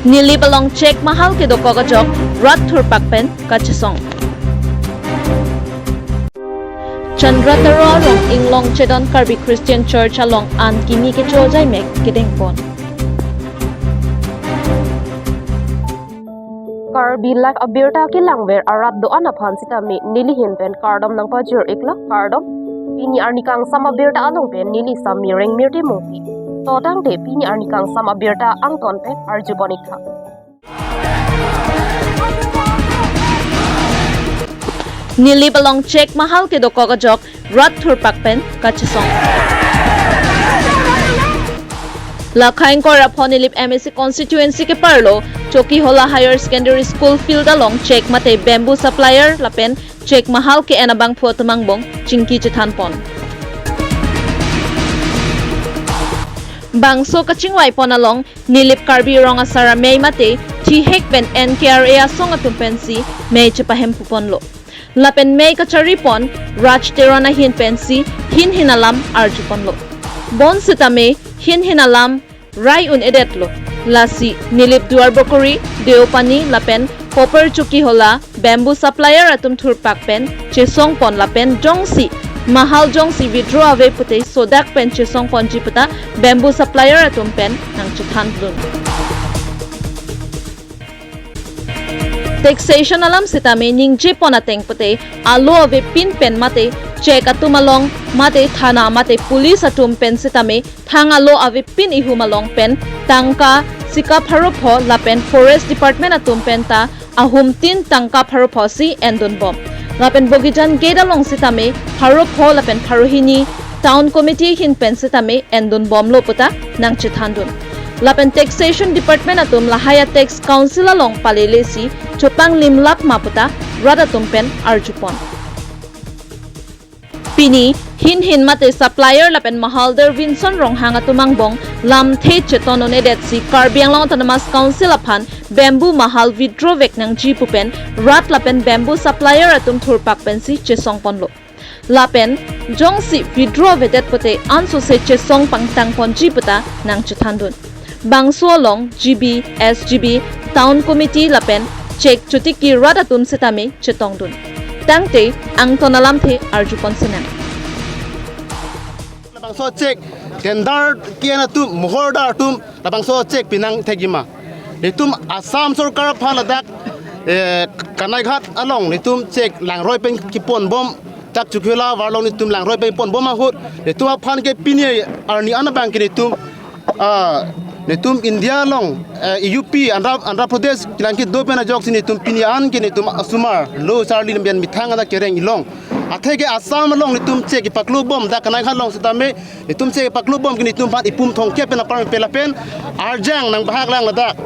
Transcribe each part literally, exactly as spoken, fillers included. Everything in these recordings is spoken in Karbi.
Nilip along chek mahal kedokok ajok rat thurpak pen kachesong. Chandra Taro arong inglong chedon Karbi Christian Church along an kimi kecho ajai mek kedengpon. Karbi Live abirta kelangver arat do-an aphan sitame neli ahin pen kardom nangpajir-iklo, kardom. Pini arni kangsam abirta along pen neli Sami Rengmirti Mungpi. To tangte pini arni kangsam abirta angton pen arjupon-iktha. Nilip along chek mahal kedokok ajok rat thurpak pen kachesong. Lakha ingkoi ra pho Nilip M A C constituency keparlo Chokihola Higher Secondary School field along chek mate bamboo supplier lapen chek mahal ke-en abangphu atum angbong chingki chethanpon. Bangso kachingvaipon along Nilip Karbi Rong Asar amei mate thihek pen N K R A asong atum pensi mei chepahemphuponlo. Lapen mei kacharipon Raj Teron ahin pensi hin hin alam arjuponlo. Bonsitame hin hin alam rai un-edetlo. Lasi Nilip Duarbokori, Deopani lapen Copper Chokihola bamboo supplier atum thurpak pen chesongpon lapen jongsi mahal jongsi withdraw ave pute sodak pen chesongponji puta bamboo supplier atum pen nangchethandun. Taxation alam sitame ningjepon ateng pute alo avepin pen mate chek atum along mate thana mate police atum pen sitame thang alo avepin ihum along pen tangka sika pharo pho lapen Forest Department atum pen ta ahum tin tangka pharo pho si endunbom. Lapen Bogijan gate along sitame pharo pho lapen pharo hini Town Committee ahin pen sitame endunbomlo puta nangchethandun. Lapen Taxation Department atum lahai a tax council along palele si chopanglimlap ma puta rat atum pen arjupon. Pini hin hin mate supplier lapen mahaldar Vinson Ronghang atum angbong lamthe cheton un-edet si Karbi Anglong Autonomous Council aphan bamboo mahal withdraw vek nangji pu pen rat lapen bamboo supplier atum thurpak pensi chesongponlo. Lapen jongsi withdraw avedet pute ansose chesong pangtangponji puta nangchethandun. Bangso along G B, S G B, Town Committee lapen chek chotiki rat atum sitame chetongdun. Tangte angton alamthe arjupon sinang. Labangso chek tender ke-en atum, mohordar atum, labangso chek pinang thekji ma. Netum Assam sorkar aphan ladak, eh, Kanaighat along netum chek langroi pen keponbom, dak Chokihola arong netum langroi pen ponbom ahut, netum aphan ke pini arni an abang ke netum, ah, netum India along, eh, U P, Andhra, Andhra Pradesh kelang kedo pen ajoksi netum pini an ke netum asomar lo charli nembian methang ada kereng ilong. Atheke Assam along netum chek kepaklobom dak Kanaighat along sitame netum chek kepaklobom ke netum aphan ipum thomkep pen apar pela pen arjang nangbahak lang ladak.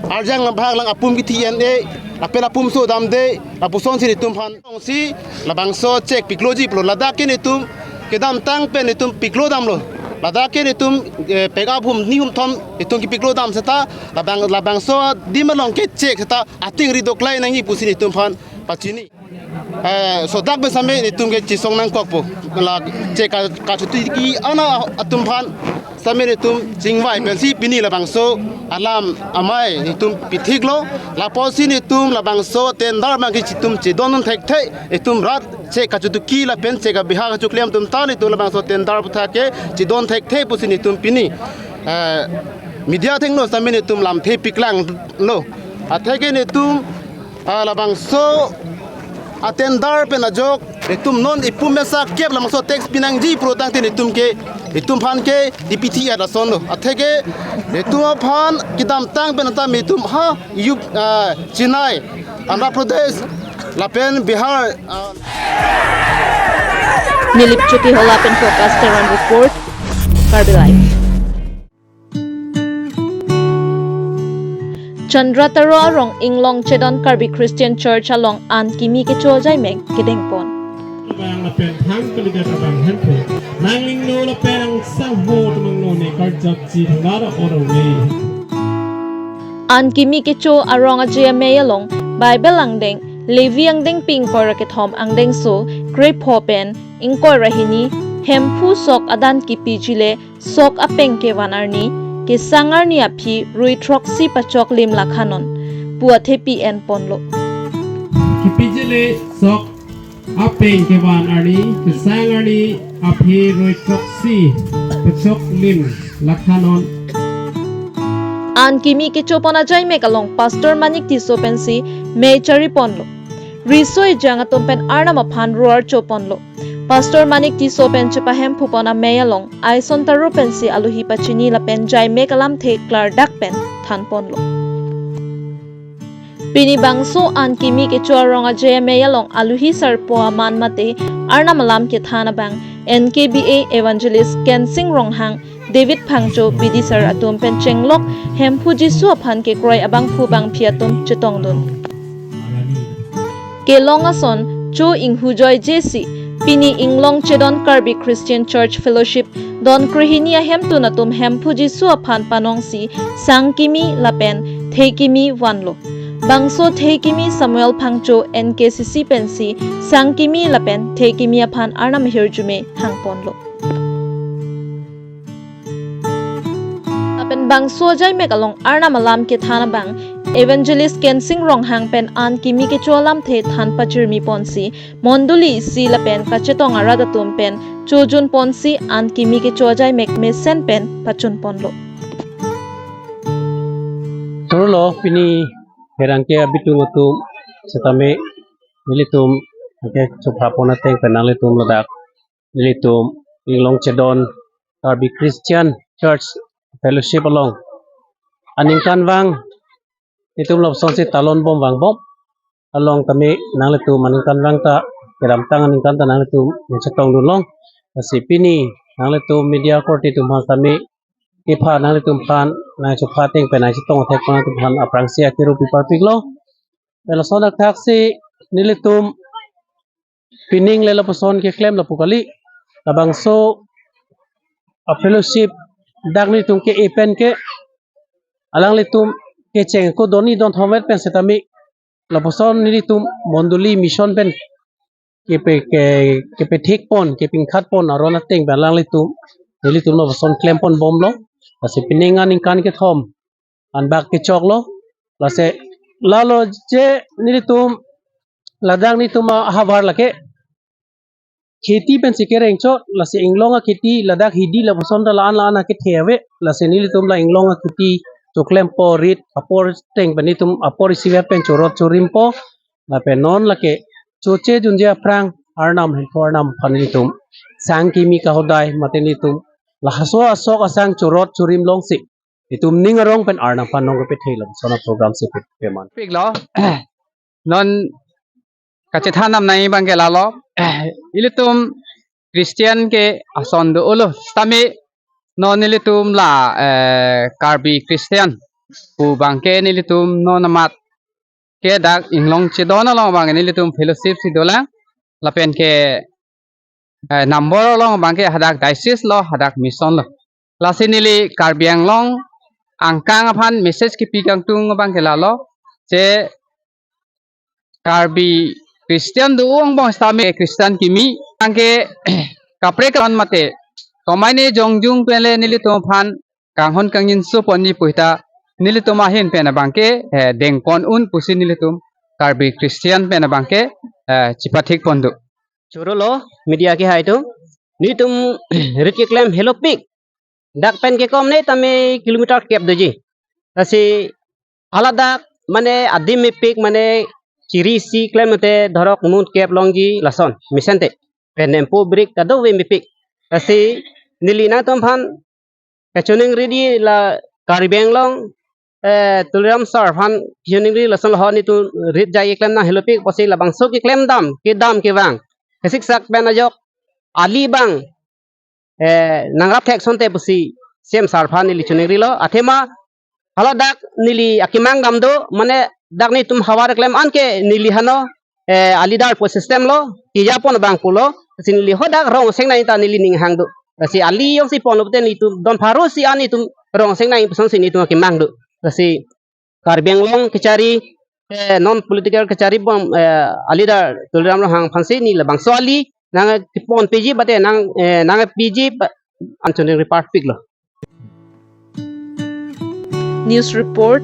Arjang nangbahak lang apum kethi en-e, apel apum so damde, lapusonsi netum aphan. Tongsi labangso chek pikloji pulo ladak ke netum kedamtang pen netum piklodamlo. Ladak ke netum, eh, pek ahum ni hum thom netum kepiklodam seta labang, labangso adim along ke chek seta ating ri doklai nangji pusi netum aphan pachini. Eh, sodak pen sitame netum ke chesong nangkokpo. La chek ka, kachotiki ana atum aphan sitame netum chingvai pensi pini labangso alam amei netum pithiklo. Lapusi netum labangso tender abang ke netum chedondun thekthe. Netum rat chek kachotiki lapen chek abiha kachoklem atum ta netum labangso tender aputhak ke chedon thekthe pusi netum pini, eh, media athengno sitame netum lamthe piklanglo. Atheke netum, ah, labangso a tender pen ajok netum non ipum mesa kep labangso tax pinangji pulotangte netum ke netum aphan ke D P T at asonlo. Atheke netum aphan kedamtang pen ata netum ha U P, ah, Chennai, Andhra Pradesh lapen Bihar, ah, Nilip Chokihola pen Focus Teron report, Karbi Live. Chandra Taro arong inglong chedon Karbi Christian Church along an kimi kecho ajai mek kedengpon. Abang lapen thang kalidet abang hemphu. Nanglingno lapen angsangho atum angno ne karjapji thangara orong ne. An kimi kecho arong aje amei along Bible angdeng Levi angdengpi ingkoi ra kethom angdengso krepho pen ingkoi ra hini, hemphu sok adan kipiji le sok apeng kevan arni, kesang arni aphi rui throksi pachok lim lakhanon pu athepi enponlo. Kipijele sok apeng kevan arni kesang arni aphi rui throksi pachok lim lakhanon. An kimi kechopon ajaimek along Pastor Manik Tisso pensi mei chariponlo. Riso ejang atum pen Arnam aphan ro-ar choponlo. Pastor Manik Tisso pen chepahemphupon amei along Aison Taro pensi aluhi pachini lapen jaimek alamthe klardak pen thanponlo. Pini bangso an kimi kecho arong ajai amei along aluhi sarpo aman mate Arnam alam kethan abang N K B A Evangelist Kensing Ronghang, David Phangcho, Bidisar atum pen chenglok Hemphu Jisu aphan kekroi abangphu bangphi atum chetongdun. Kelong ason cho inghujoijesi pini Inglong Chedon Karbi Christian Church Fellowship don krehini ahemtun atum Hemphu Jisu aphan panongsi sang kimi lapen thekimi vanlo. Bangso thekimi Samuel Phangcho N K C C pensi sang kimi lapen thekimi aphan Arnam ahirjume hangponlo. Lapen bangso ajaimek along Arnam alam kethan abang Evangelist Kensing Ronghang pen an kimi kecho alamthe than pachirmiponsi mondoli isi lapen kachetong arat atum pen chojunponsi an kimi kecho ajaimek mesen pen pachunponlo. Chorolo pini pherangke abitung atum setame nelitum ke chuphrapon ateng pen nanglitum ladak nelitum Inglong Chedon Karbi Christian Church Fellowship along aningkanvang itum lapusonsi talon bom vangbom along tame nanglitum aningkanvang ta kedamtang aningkan ta nanglitum nangchetongdunlong. Lasi pini nanglitum media korte atum aphan tame kepha nanglitum aphan nangchupha ateng pen nangchetong thekpon atum aphan aphrangsi akiru pi parpiklo. Lason athaksi nelitum pining le lapuson keklem lapu kali. Labangso a fellowship dak nelitum ke-e pen ke alanglitum kecheng ko doni don thomet pen setame lapuson nelitum mondoli mission pen kepe ke kepethekpon kepingkhatpon aron ateng pen alanglitum nelitum lapuson klempon bomlo. Lasi pining aningkan kethom anbak kechoklo. Lasi lalo je nelitum ladak nelitum ahavar lake kheti pensi kereng chot, lasi Inglong akheti ladak hidi lapuson ta la-an la-an akethe ave. Lasi nelitum la Inglong akheti choklempo rit apor ateng pen nelitum apor isi pen chorot chorimpo. Lapen non lake choche junje aphrang Arnam Hemphu Arnam aphan nelitum sang kimi kahodai mate nelitum lahaso asok asang chorot chorimlongsi itum ning arong pen Arnam aphan nong kepethelo sona program si pe-, peman. Piklo. Non kachethan nam nai abang ke lalo. Ilitum Christian ke ason do-olo. Setame non nelitum la, eh, Karbi Christian pu abang ke nelitum non amat ke dak Inglong Chedon along abang nelitum fellowship si dolang. Lapen ke, eh, number along abang ke hadak diocese lo, hadak mission lo. Lasi neli Karbi Anglong angkang aphan message kepi kangtung abang ke lalo. Je Karbi Christian do-ong bong setame Christian kimi abang ke kaprek kan mate komaine jongjung pen le nelitum aphan kanghon kangjinso pon ni pu hita nelitum ahin pen abang ke, eh, dengpon un pusi nelitum Karbi Christian pen abang ke, eh, chipathik pon do. Chorolo media kehai atum, nelitum rit keklem helopik. Dak pen kekom ne tame kilometer kep doji. Lasi haladak mane adim mepik mane chiri isi klem mate dhorok mun kep longji lason mesen te. Pen empo brik kadokave mepik. Lasi neli nangtum aphan kachiningri di la Karbi Anglong, eh, Tuliram sir aphan kachiningri lason lahon nelitum rit jai keklem nang helopik pusi labangso keklem dam, kedam kevang kesiksak pen ajok ali abang, eh, nangrap thek asonte pusi C M sir aphan neli chiningrilo. Athema haladak neli akemang dam do, mane dak nelitum havar keklem an ke neli hano, eh, a leader po system lo, keja pon abang pulo, si neli hadak rong aseng nai ta neli ning hang do. Si ali jongsi ponlo pute nelitum don pharo isi an nelitum rong aseng nai puson si nelitum akemang do. Si Karbi Anglong kachari, eh, non political kachari bom, eh, a leader Tuliram Ronghang aphansi neli labangso ali nangkepon piji bate nang, eh, nangpiji ba-, an chiningri parpiklo. News Report,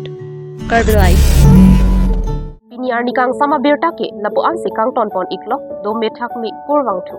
Karbi Live. Pini arni kangsam abirta ke lapu-an si kangton pon iklo, do methak me kurvangthu.